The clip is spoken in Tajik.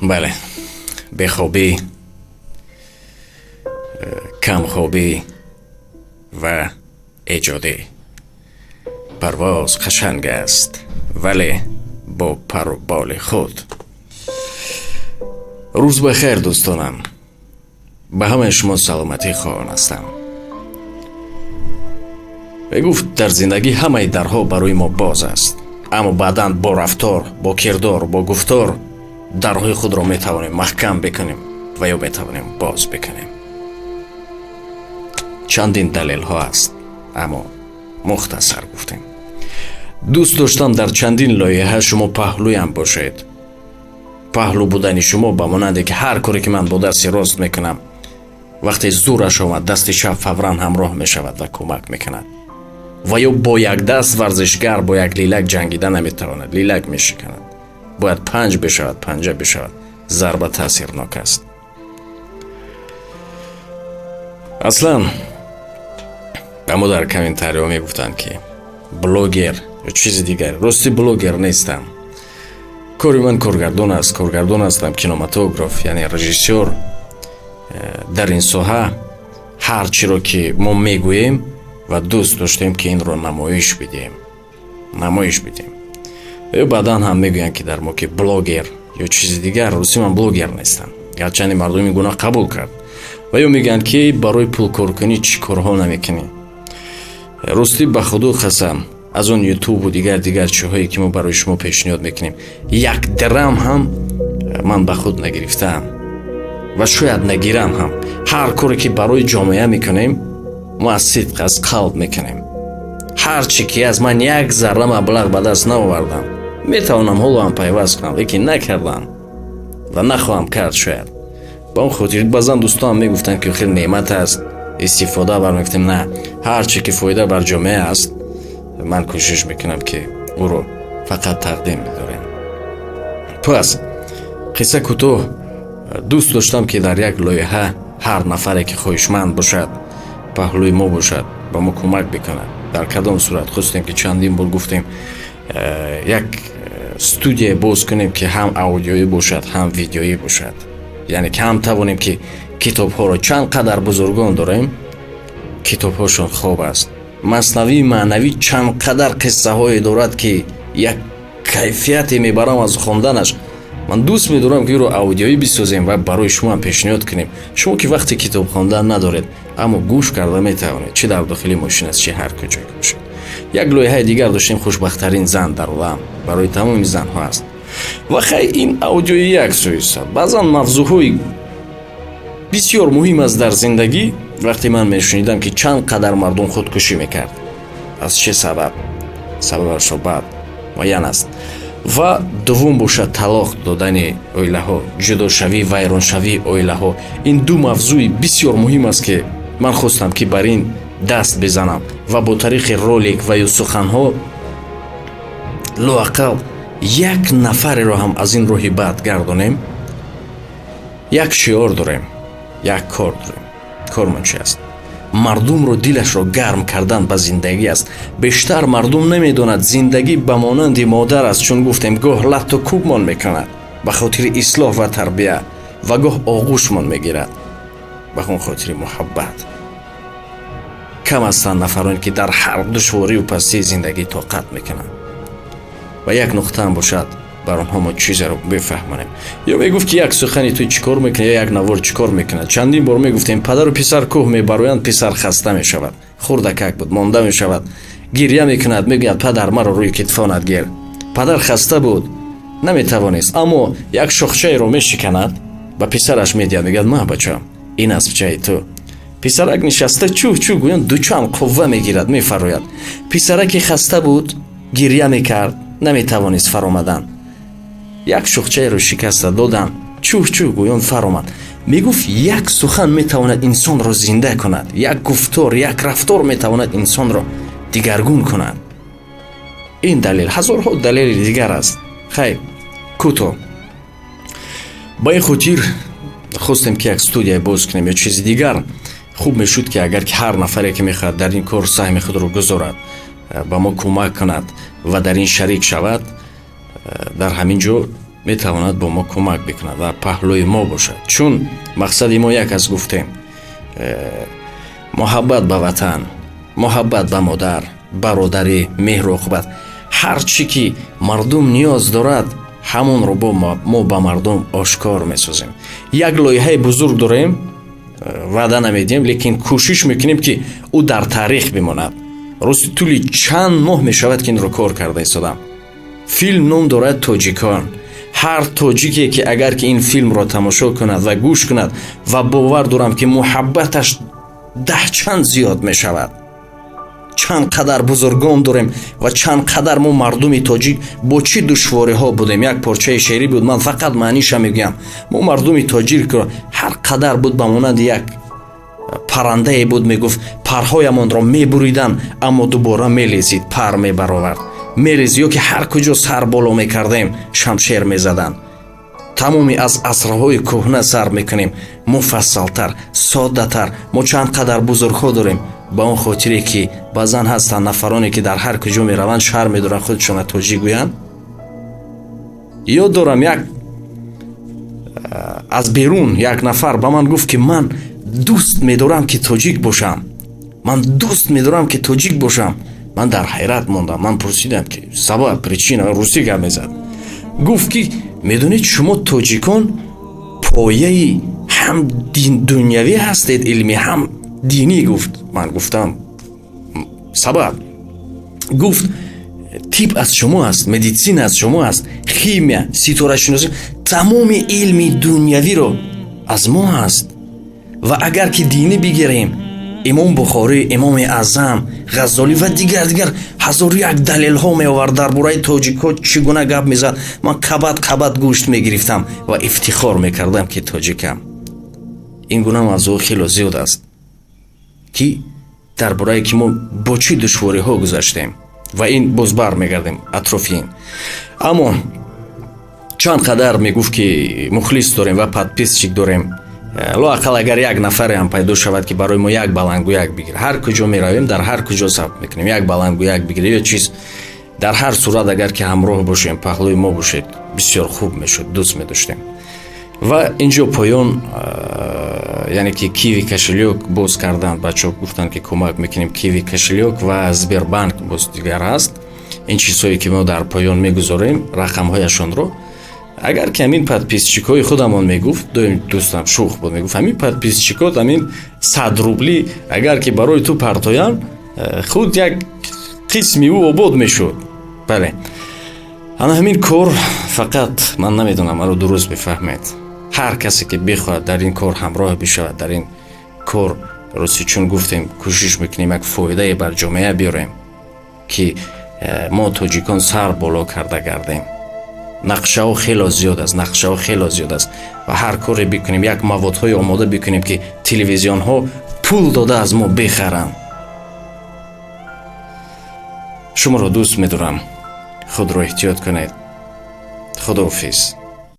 Бале, бехобӣ, камхобӣ ва эҷодӣ. Парвоз қашанг аст, вале бо пару боли худ. Рӯз ба хайр, дӯстонам, ба ҳамаи шумо саломатӣ хоҳон ҳастам. Мегуфт, дар зиндагӣ ҳамаи дарҳо барои мо боз аст, аммо баъдан бо рафтор, бо кирдор, бо гуфтор дарҳои худро метавонем маҳкам бикунем ва ё метавонем боз бикунем. Чандин далелҳо аст, аммо мухтасар гуфтем. Дӯст доштам, дар чандин лоиҳа шумо паҳлӯям бошед. Паҳлӯ будани шумо ба монанде ки ҳар коре ки ман бо дасти рост мекунам, вақте зӯраш омад, дасти чап фавран ҳамроҳ мешавад ва кӯмак мекунад. Ва ё бо як даст варзишгар бо як лилак ҷангида наметавонад, лилак мешиканад. Бояд панҷ бишавад, панҷа бишавад, зарба таъсирнок аст. Аслан аммо дар комментариҳо мегуфтанд, ки блогер ё чизи дигар. Рости, блогер нестам. Кори ман коргардон аст, коргардон ҳастам, кинематограф, яъне режиссёр. Дар ин соҳа ҳар чиро ки мо мегӯем ва дӯст доштем, ки инро намоиш бидиҳем, намоиш бидиҳем. Ё баъдан ҳам мегӯянд, ки дар мо ки блогер ё чизи дигар. Рости, ман блогер нестам, гарчанде мардум ин гуна қабул кард. Ва ё мегӯянд, ки барои пулкоркунӣ чӣ корҳо намекунӣ. Ростӣ, ба худо қасам, аз он ютубу дигар дигар чиҳое ки мо барои шумо пешниҳод мекунем, як дирам ҳам ман ба худ нагирифтаам ва шояд нагирам ҳам. Ҳар коре ки барои ҷомеа мекунем, мо аз сидқ, аз қалб мекунем. Ҳар чӣ ки аз ман як зарра маблағ ба даст наовардам. Метавонам ҳоло ҳам пайваст кунам, лекин накардам ва нахоҳам кард шояд. Ба он хотир баъзан дӯстонам мегуфтанд, ки хеле неъмат аст, истифода бар. Мегуфтем, на, ҳар чӣ ки фоида бар ҷомеа аст, ман кӯшиш мекунам, ки ӯро фақат тақдим бидорем. Пас қисса кӯтоҳ, дӯст доштам, ки дар як лоиҳа ҳар нафаре ки хоҳишманд бошад, паҳлӯи мо бошад, ба мо кӯмак бикунад. Дар кадом сурат хостем, ки чандин бор гуфтем, як студия боз кунем, ки ҳам аудиоӣ бошад, ҳам видеоӣ бошад, яъне ки ҳам тавонем, ки китобҳоро, чанд қадар бузургон дорем, китобҳошон хоб аст. Маснавии маънавӣ чанд қадар қиссаҳое дорад, ки як кайфияте мебарам аз хонданаш. Ман дӯст медорам, ки ӯро аудиоӣ бисозем ва барои шумоам пешниҳод кунем. Шумо ки вақти китоб хондан надоред, аммо гӯш карда метавонед, чӣ дар дохили мошин аст, чӣ ҳар куҷо ки бошед. Як лоиҳаи дигар доштем, «Хушбахттарин зан дар олам», барои тамоми занҳо аст. Ва хай, ин аудиои як сӯист. Баъзан мавзӯъҳои бисёр муҳим аст дар зиндагӣ. Вақте ман мешунидам, ки чанд қадар мардум худкушӣ мекард, аз чӣ сабаб, сабабашро баъд муайян аст. Ва дуввум бошад талоқ додани оилаҳо, ҷудошавӣ, вайроншавии оилаҳо. Ин ду мавзӯи бисёр муҳим аст, ки ман хостам, ки бар ин даст бизанам ва бо тариқи ролик ва ё суханҳо лоақал як нафареро ҳам аз ин роҳи бад гардонем. Як шиор дорем, як кор дорем. Кормон чи аст? Мардумро дилашро гарм кардан ба зиндагӣ аст. Бештар мардум намедонад, зиндагӣ ба монанди модар аст, чун гуфтем, гоҳ латту кӯбмон мекунад ба хотири ислоҳ ва тарбия ва гоҳ оғӯшмон мегирад ба он хотири муҳаббат. Кам ҳастанд нафароне, ки дар ҳар душворию пастии зиндагӣ тоқат мекунанд ва як нуқтаам бошад, бар онҳо мо чизеро бифаҳмонем. Ё мегуфт, ки як сухани ту чӣ кор мекунад, ё як навор чӣ кор мекунад. Чандин бор мегуфтем, падару писар кӯҳ мебароянд, писар хаста мешавад, хурдакак буд, монда мешавад, гиря мекунад, мегӯяд: «Падар, маро рӯи китфонат гир». Падар хаста буд, наметавонист, аммо як шохчаеро мешиканад, ба писараш медиҳад, мегӯяд: «Ма, бачам, ин аспчаи ту». Писарак нишаста, чӯ чӯ гӯян, дучанд қувва мегирад, мефарояд. Писараке хаста буд, гиря мекард, наметавонист фаромадан, як шохчаеро шикаста додам, чӯ чӯ гӯён фаромад. Мегуфт, як сухан метавонад инсонро зинда кунад, як гуфтор, як рафтор метавонад инсонро дигаргун кунад. Ин далел, ҳазорҳо далели дигар аст. Хайр, кӯтоҳ, ба ин хотир хостем, ки як студия боз кунем ё чизи дигар. Хуб мешуд, ки агар ки ҳар нафаре, ки мехоҳад дар ин кор саҳми худро гузорад, ба мо кӯмак кунад ва дар ин шарик шавад. Дар ҳамин ҷо метавонад ки Метавонад бо мо кӯмак бикунад ва паҳлӯи мо бошад, чун мақсади мо як аст, гуфтем, муҳаббат ба ватан, муҳаббат ба модар, бародарӣ, меҳру оқибат. Ҳар чӣ ки мардум ниёз дорад, ҳамонро мо ба мардум ошкор месозем. Як лоиҳаи бузург дорем, ваъда намедиҳем, лекин кӯшиш мекунем, ки ӯ дар таърих бимонад. Рости, тӯли чанд моҳ мешавад, ки инро кор карда истодам. Филм ном дорад «Тоҷикон». Ҳар тоҷике ки агар ки ин филмро тамошо кунад ва гӯш кунад, ва бовар дорам, ки муҳаббаташ даҳчанд зиёд мешавад. Чанд қадар бузургон дорем ва чанд қадар мо мардуми тоҷик бо чӣ душвориҳо будем. Як порчаи шеърӣ буд, ман фақат маъниша мегӯям. Мо мардуми тоҷикро ҳар қадар буд, ба монанди як паррандае буд, мегуфт, парҳоямонро мебуриданд, аммо дубора мелезид, пар мебаровард, мелез, ё ки ҳар куҷо сар боло мекардем, шамшер мезаданд. Тамоми аз асрҳои кӯҳна сар мекунем, муфассалтар, соддатар. Мо чанд қадар бузургҳо дорем. Ба он хотире ки баъзан ҳастанд нафароне, ки дар ҳар куҷо мераванд, шарм медоранд худшона тоҷик гӯянд. Ёд дорам, як аз берун як нафар ба ман гуфт, ки ман дӯст медорам, ки тоҷик бошам, ман дӯст медорам, ки тоҷик бошам. Ман дар ҳайрат мондам. Ман пурсидам, ки сабаб, причина. Русӣ гап мезад. Гуфт, ки медонед, шумо тоҷикон пояи ҳам дунявӣ ҳастед, илмӣ, ҳам динӣ, гуфт. Ман гуфтам: сабаб? Гуфт: тиб аз шумо аст, медицина аз шумо аст, химия, ситорашиносӣ, тамоми илми дунявиро аз мо аст. Ва агар ки динӣ бигирем, Имом Бухорӣ, Имоми Аъзам, Ғаззолӣ ва дигар дигар, ҳазору як далелҳо меовард. Дар бораи тоҷикҳо чӣ гуна гап мезад, ман қабат қабат гӯшт мегирифтам ва ифтихор мекардам, ки тоҷикам. Ин гуна мавзӯъ хело зиёд аст, ки дар борае ки мо бо чӣ душвориҳо гузаштем, ва ин боз бармегардем атрофи ин. Аммо чанд қадар мегуфт, ки мухлис дорем ва подписчик дорем. Лоақал агар як нафаре ҳам пайдо шавад, ки барои мо як баландгӯяк бигир, ҳар куҷо меравем, дар ҳар куҷо сабт мекунем, як баландгӯяк бигир ё чиз. Дар ҳар сурат, агар ки ҳамроҳ бошем, паҳлӯи мо бошед, бисёр хуб мешуд, дӯст медоштем. Ва инҷо поён, яъне ки Киви кошелёк боз карданд бачаҳо, гуфтанд, ки кӯмак мекунем. Киви кошелёк ва Сбербанк боз дигар ҳаст. Ин чизҳое ки мо дар поён мегузорем рақамҳояшонро. Агар ки ҳамин подписчикҳои худамон, мегуфт доим дӯстам, шӯх буд, мегуфт, ҳамин подписчикот ҳамин 100 рубли агар ки барои ту партоям, худ як қисми ӯ обод мешуд. Бале, ана ҳамин кор. Фақат ман намедонам, маро дуруст бифаҳмед, ҳар касе ки бихоҳад дар ин кор ҳамроҳ бишавад, дар ин кор, рости, чун гуфтем, кӯшиш мекунем як фоидае бар ҷомеа биёрем, ки мо тоҷикон сар боло карда гардем. Нақшаҳо хело зиёд аст, нақшаҳо хело зиёд аст ва ҳар коре бикунем, як маводҳое омода бикунем, ки телевизионҳо пул дода аз мо бихаранд. Шуморо дӯст медорам, худро эҳтиёт кунед. Худоҳофиз.